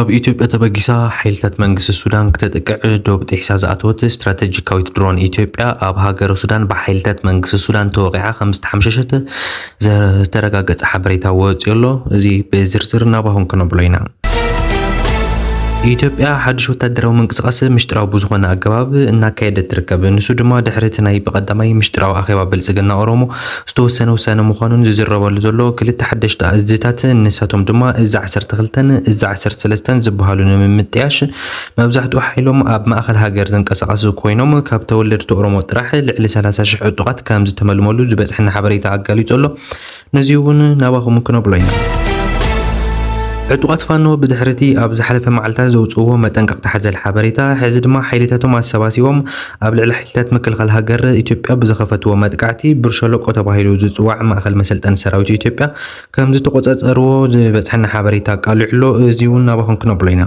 ኣብ ኢትዮጵያ ተበጊሳ ሓይልታት መንግስቲ ሱዳን ክተጥቅዕ ዶብ ጥሒሳ ዝኣተወት ስትራተጂካዊት ድሮን ኢትዮጵያ ኣብ ሃገረ ሱዳን ብሓይልታት መንግስቲ ሱዳን ተወቒዓ ከም ዝተሓምሸሸት ዝተረጋገጸ ሓበሬታ ወፂኡ ኣሎ። እዚ ብዝርዝር ናባኹም ክነብሎ ኢና። ኢትዮጵያ ሓድሽ ወታደራዊ ምንቅስቃስ ምሽጥራዊ ብዝኾነ ኣገባብ እናካየደት ትርከብ። ንሱ ድማ ድሕሪ እቲ ናይ ብቐዳማይ ምሽጥራዊ ኣኼባ ብልጽግና ኦሮሞ ዝተወሰነ ውሳነ ምዃኑን ዝዝረበሉ ዘሎ ክልተ ሓደሽቲ እዝታት፣ ንሳቶም ድማ እዚ ዓሰርተ ክልተን እዚ ዓሰርተ ሰለስተን ዝበሃሉ ንምምጥያሽ መብዛሕትኡ ሓይሎም ኣብ ማእኸል ሃገር ዝንቀሳቐሱ ኮይኖም፣ ካብ ተወለድቲ ኦሮሞ ጥራሕ ልዕሊ ሰላሳ ሽሕ ዕጡቓት ከም ዝተመልመሉ ዝበጽሐና ሓበሬታ ኣጋሊጹ ኣሎ። ነዚ እውን ናባኹም ክነብሎ ኢና። ዕጡቓት ፋኖ ብድሕርቲ ኣብ ዝሓለፈ መዓልታት ዘውፅእዎ መጠንቀቕታ ሓዘል ሓበሬታ፣ ሕዚ ድማ ሓይልታቶም ኣሰባሲቦም ኣብ ልዕሊ ሓይልታት ምክልኻል ሃገር ኢትዮጵያ ብዝኸፈትዎ መጥቃዕቲ ብር ሸለቆ ተባሂሉ ዝፅዋዕ ማእኸል መሰልጠኒ ሰራዊት ኢትዮጵያ ከም ዝተቆፃፀርዎ ዝበፅሐና ሓበሬታ ኣቃሊዑ ኣሎ። እዚ እውን ናባኹም ክነብሎ ኢና።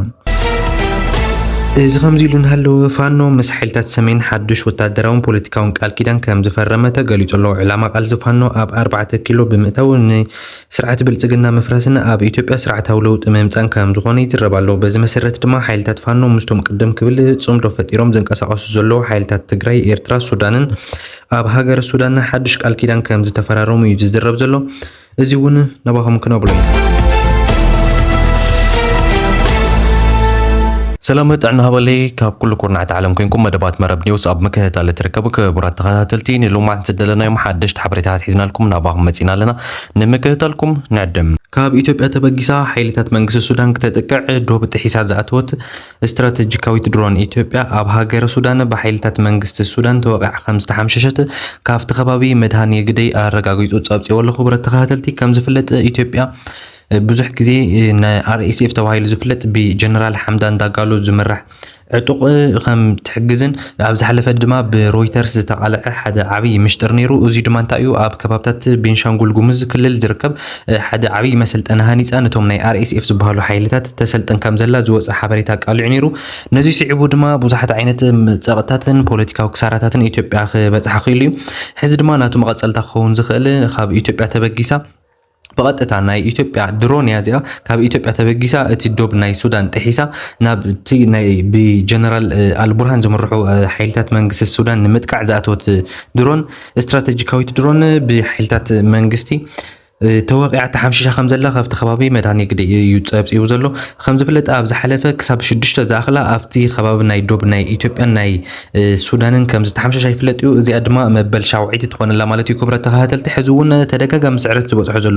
እዚ ከምዚ ኢሉ እንሃለወ፣ ፋኖ ምስ ሓይልታት ሰሜን ሓድሽ ወታደራውን ፖለቲካውን ቃል ኪዳን ከም ዝፈረመ ተገሊጹ ኣሎ። ዕላማ ቃልሲ ፋኖ ኣብ ኣርባዕተ ኪሎ ብምእታው ንስርዓት ብልጽግና ምፍራስን ኣብ ኢትዮጵያ ስርዓታዊ ለውጢ ምምጻን ከም ዝኾነ ይዝረብ ኣሎ። በዚ መሰረት ድማ ሓይልታት ፋኖ ምስቶም ቅድም ክብል ጽምዶ ፈጢሮም ዝንቀሳቐሱ ዘለዉ ሓይልታት ትግራይ፣ ኤርትራ፣ ሱዳንን ኣብ ሃገረ ሱዳን ሓድሽ ቃል ኪዳን ከም ዝተፈራረሙ እዩ ዝዝረብ ዘሎ። እዚ እውን ናባኹም ክነብሎ ኢና። ሰላም ጥዕና ሃበለይ፣ ካብ ኩሉ ኩርናዕቲ ዓለም ኮንኩም መደባት መረብ ኒውስ ኣብ ምክትታል እትርከቡ ክቡራት ተኸታተልቲ፣ ንሎማዓንቲ ዝደለናዮም ሓደሽቲ ሓበሬታታት ሒዝናልኩም ናባኹም መጺና ኣለና። ንምክትታልኩም ንዕድም። ካብ ኢትዮጵያ ተበጊሳ ሓይልታት መንግስቲ ሱዳን ክተጥቅዕ ዶብ ጥሒሳ ዝኣተወት ስትራተጂካዊት ድሮን ኢትዮጵያ ኣብ ሃገረ ሱዳን ብሓይልታት መንግስቲ ሱዳን ተወቒዓ ከም ዝተሓምሸሸት ካብቲ ከባቢ መድሃኔ ግደይ ኣረጋጊጹ ጸብጺቡ ኣሎ። ክቡራት ተኸታተልቲ፣ ከም ዝፍለጥ ኢትዮጵያ ብዙሕ ግዜ ን ኣር ኤስ ኤፍ ተባሂሉ ዝፍለጥ ብጀነራል ሓምዳን ዳጋሎ ዝምራሕ ዕጡቕ ከም ትሕግዝን ኣብ ዝሓለፈ ድማ ብሮይተርስ ዝተቓልዐ ሓደ ዓብዪ ምሽጥር ነይሩ። እዚ ድማ እንታይ እዩ? ኣብ ከባብታት ቤንሻንጉል ጉሙዝ ክልል ዝርከብ ሓደ ዓብዪ መሰልጠኒ ሃኒፃ ነቶም ናይ ኣር ኤስ ኤፍ ዝበሃሉ ሓይልታት ተሰልጥን ከም ዘላ ዝወፀ ሓበሬታ ኣቃሊዑ ነይሩ። ነዚ ስዒቡ ድማ ብዙሓት ዓይነት ጸቕጥታትን ፖለቲካዊ ክሳራታትን ኢትዮጵያ ክበጽሓ ክኢሉ እዩ። ሕዚ ድማ ናቱ መቐጸልታ ክኸውን ዝኽእል ካብ ኢትዮጵያ ተበጊሳ ብቐጥታ ናይ ኢትዮጵያ ድሮን እያ እዚኣ። ካብ ኢትዮጵያ ተበጊሳ እቲ ዶብ ናይ ሱዳን ጥሒሳ ናብ እቲ ናይ ብጀነራል፣ እ፣ ኣልቡርሃን ዝምርሑ፣ እ፣ ሓይልታት መንግስቲ ሱዳን ንምጥቃዕ ዝኣተወት ድሮን፣ ስትራተጂካዊት ድሮን ብሓይልታት መንግስቲ፣ እ፣ ተወቒዓ ተሓምሺሻ ከም ዘላ ካብቲ ከባቢ መድሃኔ ግደይ እዩ ጸብጺቡ ዘሎ። ከም ዝፍለጥ ኣብ ዝሓለፈ ክሳብ ሽዱሽተ ዝኣኽላ ኣብቲ ከባቢ ናይ ዶብ ናይ ኢትዮጵያን ናይ፣ እ፣ ሱዳንን ከም ዝተሓምሸሻ ይፍለጥ እዩ። እዚኣ ድማ መበል ሻውዓይቲ ትኾነላ ማለት እዩ። ክቡራት ተኸታተልቲ፣ ሕዚ እውን ተደጋጋሚ ስዕረት ዝበጽሖ ዘሎ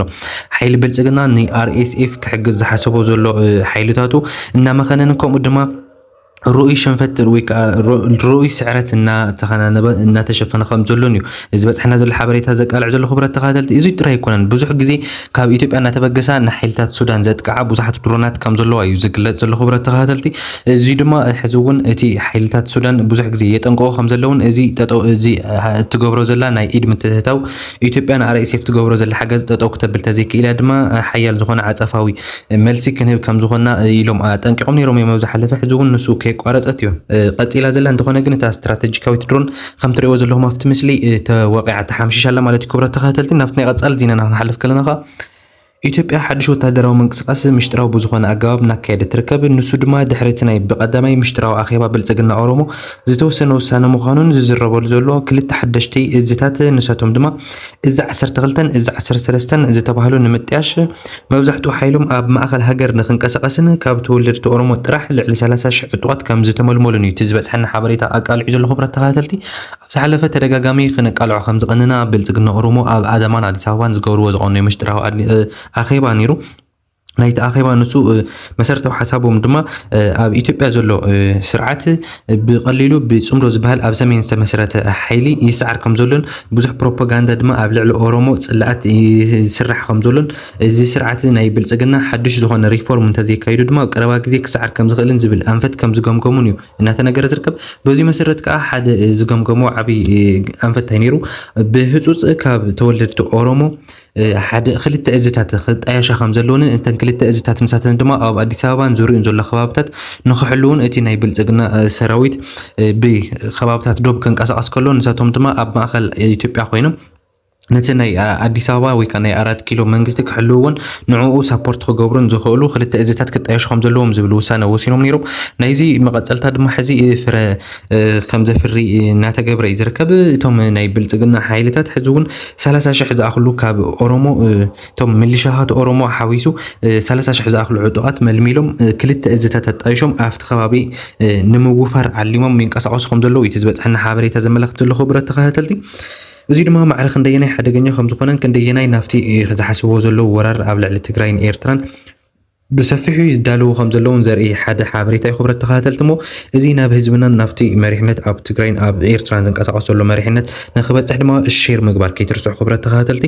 ሓይሊ ብልጽግና ን ኣር ኤስ ኤፍ ክሕግዝ ዝሓሰቦ ዘሎ፣ እ፣ ሓይልታቱ እናመኸነን ከምኡ ድማ ርኡይ ሽንፈት ወይ ከዓ ር-፣ ርኡይ ስዕረት እናተኸናነበ እናተሸፈነ ከም ዘሎን እዩ እዚ በጽሐና ዘሎ ሓበሬታ ዘቃልዕ ዘሎ። ክቡራት ተኸታተልቲ፣ እዚ ጥራይ ኣይኮነን። ብዙሕ ግዜ ካብ ኢትዮጵያ እናተበገሳ ንሓይልታት ሱዳን ዘጥቅዓ ብዙሓት ድሮናት ከም ዘለዋ እዩ ዝግለጽ ዘሎ። ክቡራት ተኸታተልቲ፣ እዚ ድማ ሕዚ እውን እቲ ሓይልታት ሱዳን ብዙሕ ግዜ የጠንቅቑ ከም ዘለውን እዚ ጠጠው፣ እዚ፣ እ፣ እትገብሮ ዘላ ናይ ኢድ ምትእትታው ኢትዮጵያ ን ኣር ኤስ ኤፍ ትገብሮ ዘላ ሓገዝ ጠጠው ክተብል ተዘይክኢላ ድማ፣ እ፣ ሓያል ዝኾነ ዓጸፋዊ መልሲ ክንህብ ከም ዝኾንና ኢሎም ኣጠንቂቖም ነይሮም እዮም ኣብ ዝሓለፈ። ሕዚ እውን ንሱ ከየቋረጸት እዩ፣ እ፣ ቀጺላ ዘላ። እንተኾነ ግን እታ ስትራተጂካዊት ድሮን ከም ትርእይዎ ዘለኹም ኣብቲ ምስሊ፣ እ፣ ተወቒዓ ተሓምሺሻ ኣላ ማለት እዩ። ክቡራት ተኸታተልቲ፣ ናብቲ ናይ ቀጻሊ ዜናና ክንሓልፍ ከለና ኸኣ፣ ኢትዮጵያ ሓድሽ ወታደራዊ ምንቅስቃስ ምሽጥራዊ ብዝኾነ ኣገባብ እናካየደት ትርከብ። ንሱ ድማ ድሕሪ እቲ ናይ ብቐዳማይ ምሽጥራዊ ኣኼባ ብልጽግና ኦሮሞ ዝተወሰነ ውሳነ ምዃኑን ዝዝረበሉ ዘሎ ክልተ ሓደሽቲ እዝታት፣ ንሳቶም ድማ እዚ ዓሰርተ ክልተን እዚ ዓሰርተ ሰለስተን ዝተባህሉ ንምጥያሽ መብዛሕትኡ ሓይሎም ኣብ ማእኸል ሃገር ንክንቀሳቐስን ካብ ተወለድቲ ኦሮሞ ጥራሕ ልዕሊ ሰላሳ ሽሕ ዕጡቓት ከም ዝተመልመሉን እዩ እቲ ዝበፅሐና ሓበሬታ ኣቃሊዑ ዘሎ። ክቡራት ተኸታተልቲ፣ ኣብ ዝሓለፈ ተደጋጋሚ ክነቃልዖ ከም ዝቐንና፣ ብልፅግና ኦሮሞ ኣብ ኣዳማን ኣዲስ ኣበባን ዝገብርዎ ዝቐነዩ ምሽጥራዊ ኣድ-፣ እ፣ ኣኼባ ነይሩ። ናይቲ ኣኼባ ንሱ፣ እ፣ መሰረታዊ ሓሳቦም ድማ፣ እ፣ ኣብ ኢትዮጵያ ዘሎ፣ እ፣ ስርዓት፣ እ፣ ብቐሊሉ ብጽምዶ ዝበሃል ኣብ ሰሜን ዝተመስረተ ሓይሊ ይስዓር ከም ዘሎን ብዙሕ ፕሮፓጋንዳ ድማ ኣብ ልዕሊ ኦሮሞ ጽልኣት ይስራሕ ከም ዘሎን፣ እዚ ስርዓት ናይ ብልጽግና ሓድሽ ዝኾነ ሪፎርም እንተዘይካይዱ ድማ ኣብ ቀረባ ግዜ ክስዓር ከም ዝኽእልን ዝብል ኣንፈት ከም ዝገምገሙን እዩ እናተነገረ ዝርከብ። በዚ መሰረት ከኣ ሓደ ዝገምገሞ ዓብዪ ኣንፈት እንታይ ነይሩ? ብህጹጽ ካብ ተወለድቲ ኦሮሞ እ፣ ሓደ ክልተ እዝታት ክጣየሻ ከም ዘለዎንን እተን ክልተ እዝታት ንሳተን ድማ ኣብ ኣዲስ ኣበባን ዙርዩን ዘሎ ከባብታት ንክሕልውን እቲ ናይ ብልጽግና፣ እ፣ ሰራዊት፣ እ፣ ብከባብታት ዶብ ክንቀሳቐስ ከሎ ንሳቶም ድማ ኣብ ማእኸል ኢትዮጵያ ኮይኖም ነቲ ናይ ኣዲስ ኣበባ ወይ ከዓ ናይ ኣራት ኪሎ መንግስቲ ክሕልውዎን ንዕኡ ሳፖርት ክገብሩን ዝኽእሉ ክልተ እዝታት ክጣየሹ ከም ዘለዎም ዝብል ውሳነ ወሲኖም ነይሮም። ናይዚ መቐፀልታ ድማ ሕዚ ፍረ ከም ዘፍሪ እናተገብረ እዩ ዝርከብ። እቶም ናይ ብልፅግና ሓይልታት ሕዚ እውን ሰላሳ ሽሕ ዝኣኽሉ ካብ ኦሮሞ፣ እቶም ሚሊሻታት ኦሮሞ ሓዊሱ ሰላሳ ሽሕ ዝኣኽሉ ዕጡቓት መልሚሎም ክልተ እዝታት ኣጣይሾም ኣብቲ ከባቢ ንምውፋር ዓሊሞም ይንቀሳቐሱ ከም ዘለዉ እቲ ዝበፅሐና ሓበሬታ ዘመላኽት ዘሎ። ክቡራት ተኸታተልቲ፣ እዚ ድማ ማዕረ ክንደየናይ ሓደገኛ ከም ዝኾነን ክንደየናይ ናብቲ ዝሓስብዎ ዘለዉ ወራር ኣብ ልዕሊ ትግራይን ኤርትራን ብሰፊሑ ይዳለዉ ከም ዘለዉን ዘርኢ ሓደ ሓበሬታ እዩ። ክቡራት ተኸታተልቲ፣ እሞ እዚ ናብ ህዝብናን ናብቲ መሪሕነት ኣብ ትግራይን ኣብ ኤርትራን ዝንቀሳቐስ ዘሎ መሪሕነት ንክበፅሕ ድማ ሼር ምግባር ከይትርስዑ። ክቡራት ተኸታተልቲ፣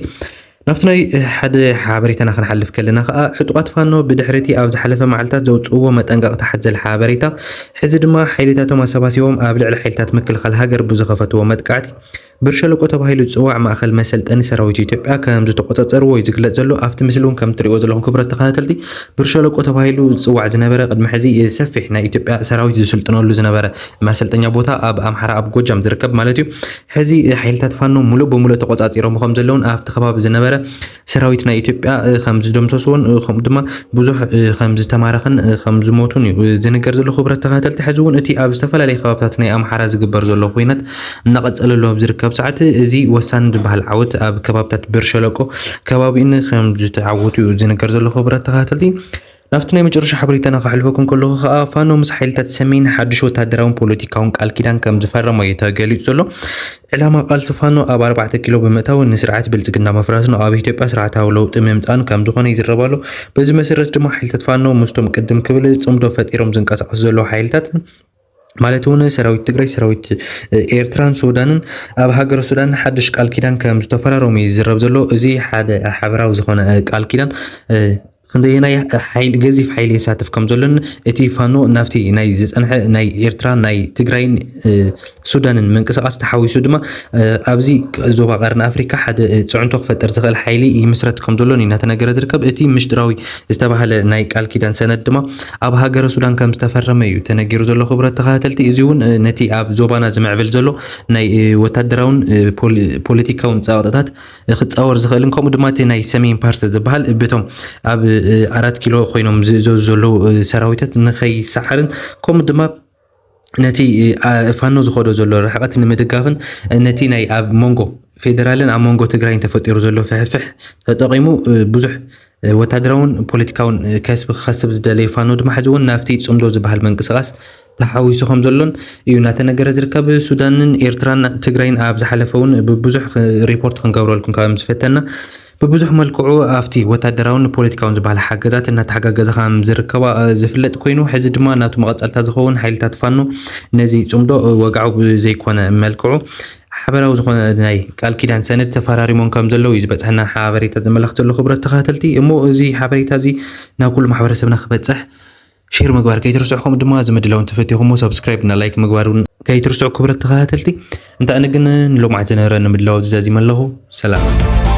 ናብቲ ናይ ሓደ ሓበሬታና ክንሓልፍ ከለና ከዓ ዕጡቓት ፋኖ ብድሕሪ እቲ ኣብ ዝሓለፈ መዓልታት ዘውፅእዎ መጠንቀቕታ ሓዘል ሓበሬታ ሕዚ ድማ ሓይልታቶም ኣሰባሲቦም ኣብ ልዕሊ ሓይልታት ምክልኻል ሃገር ብዝኸፈትዎ መጥቃዕቲ ብር ሸለቆ ተባሂሉ ዝፅዋዕ ማእኸል መሰልጠኒ ሰራዊት ኢትዮጵያ ከም ዝተቆፃፀርዎ እዩ ዝግለፅ ዘሎ። ኣብቲ ምስሊ እውን ከም ትሪእዎ ዘለኹም ክቡራት ተኸታተልቲ፣ ብር ሸለቆ ተባሂሉ ዝፅዋዕ ዝነበረ ቅድሚ ሕዚ ሰፊሕ ናይ ኢትዮጵያ ሰራዊት ዝስልጥነሉ ዝነበረ ማሰልጠኛ ቦታ ኣብ ኣምሓራ ኣብ ጎጃም ዝርከብ ማለት እዩ። ሕዚ ሓይልታት ፋኖ ሙሉእ ብሙሉእ ተቆፃፂሮም ከም ዘለውን ኣብቲ ከባቢ ዝነበረ ሰራዊት ናይ ኢትዮጵያ ከም ዝደምሰስዎን ከምኡ ድማ ብዙሕ ከም ዝተማረኸን ከም ዝሞቱን እዩ ዝንገር ዘሎ። ክቡራት ተኸታተልቲ፣ ሕዚ እውን እቲ ኣብ ዝተፈላለዩ ከባብታት ናይ ኣምሓራ ዝግበር ዘሎ ኩናት እናቐፀለሉ ኣብ ዝርከብ ሰዓት እዚ ወሳኒ ዝበሃል ዓወት ኣብ ከባብታት ብር ሸለቆ ከባቢኡን ከም ዝተዓወቱ እዩ ዝንገር ዘሎ። ክቡራት ተኸታተልቲ፣ ናብቲ ናይ መጨረሻ ሓበሬታና ከሕልፈኩም ከለኹ ከዓ ፋኖ ምስ ሓይልታት ሰሜን ሓድሽ ወታደራውን ፖለቲካውን ቃል ኪዳን ከም ዝፈረመ እዩ ተገሊጹ ዘሎ። ዕላማ ቃልሲ ፋኖ ኣብ ኣርባዕተ ኪሎ ብምእታው ንስርዓት ብልጽግና ምፍራስን ኣብ ኢትዮጵያ ስርዓታዊ ለውጢ ምምጻእን ከም ዝኾነ ይዝረብ ኣሎ። በዚ መሰረት ድማ ሓይልታት ፋኖ ምስቶም ቅድም ክብል ጽምዶ ፈጢሮም ዝንቀሳቐሱ ዘለዉ ሓይልታት ማለት እውን ሰራዊት ትግራይ፣ ሰራዊት ኤርትራን ሱዳንን ኣብ ሃገረ ሱዳን ሓድሽ ቃል ኪዳን ከም ዝተፈራረሙ እዩ ዝዝረብ ዘሎ። እዚ ሓደ ሓበራዊ ዝኾነ ቃል ኪዳን ክንደየናይ ሓይሊ፣ ገዚፍ ሓይሊ የሳትፍ ከም ዘሎን እቲ ፋኖ ናብቲ ናይ ዝጸንሐ ናይ ኤርትራ፣ ናይ ትግራይን ሱዳንን ምንቅስቃስ ተሓዊሱ ድማ ኣብዚ ዞባ ቀርኒ ኣፍሪካ ሓደ ፅዕንቶ ክፈጥር ዝኽእል ሓይሊ ይምስረት ከም ዘሎን እዩ እናተነገረ ዝርከብ። እቲ ምሽጥራዊ ዝተባህለ ናይ ቃል ኪዳን ሰነድ ድማ ኣብ ሃገረ ሱዳን ከም ዝተፈረመ እዩ ተነጊሩ ዘሎ። ክቡራት ተኸታተልቲ፣ እዚ እውን ነቲ ኣብ ዞባና ዝምዕብል ዘሎ ናይ ወታደራውን ፖለቲካውን ጸቕጥታት ክጻወር ዝኽእልን ከምኡ ድማ እቲ ናይ ሰሜን ፓርቲ ዝበሃል በቶም ኣብ ኣራት ኪሎ ኮይኖም ዝእዘዙ ዘለዉ ሰራዊታት ንኸይሰዓርን ከምኡ ድማ ነቲ ፋኖ ዝኸዶ ዘሎ ርሕቐት ንምድጋፍን ነቲ ናይ ኣብ መንጎ ፌደራልን ኣብ መንጎ ትግራይን ተፈጢሩ ዘሎ ፍሕፍሕ ተጠቒሙ ብዙሕ ወታደራውን ፖለቲካውን ከስቢ ክኸስብ ዝደለየ ፋኖ ድማ ሕዚ እውን ናብቲ ጽምዶ ዝበሃል ምንቅስቃስ ተሓዊሱ ከም ዘሎን እዩ እናተነገረ ዝርከብ። ሱዳንን ኤርትራን ትግራይን ኣብ ዝሓለፈ እውን ብብዙሕ ሪፖርት ክንገብረልኩም ከም ዝፈተና ብብዙሕ መልክዑ ኣብቲ ወታደራውን ፖለቲካውን ዝበሃል ሓገዛት እናተሓጋገዘ ከም ዝርከባ ዝፍለጥ ኮይኑ ሕዚ ድማ ናቱ መቐፀልታ ዝኸውን ሓይልታት ፋኖ ነዚ ጽምዶ ወግዓዊ ብዘይኮነ መልክዑ ሓበራዊ ዝኾነ ናይ ቃል ኪዳን ሰነድ ተፈራሪሞም ከም ዘለዉ እዩ ዝበፅሐና ሓበሬታ ዘመላኽት ዘሎ። ክቡራት ተኸታተልቲ፣ እሞ እዚ ሓበሬታ እዚ ናብ ኩሉ ማሕበረሰብና ክበፅሕ ሼር ምግባር ከይትርስዑ፣ ከምኡ ድማ እዚ ምድላው እንተፈቲኹሞ ሰብስክራይብ እና ላይክ ምግባር እውን ከይትርስዑ። ክቡራት ተኸታተልቲ፣ እንተ ኣነ ግን ንሎማዓት ዝነበረ ንምድላው ዝዛዚመ ኣለኹ። ሰላም።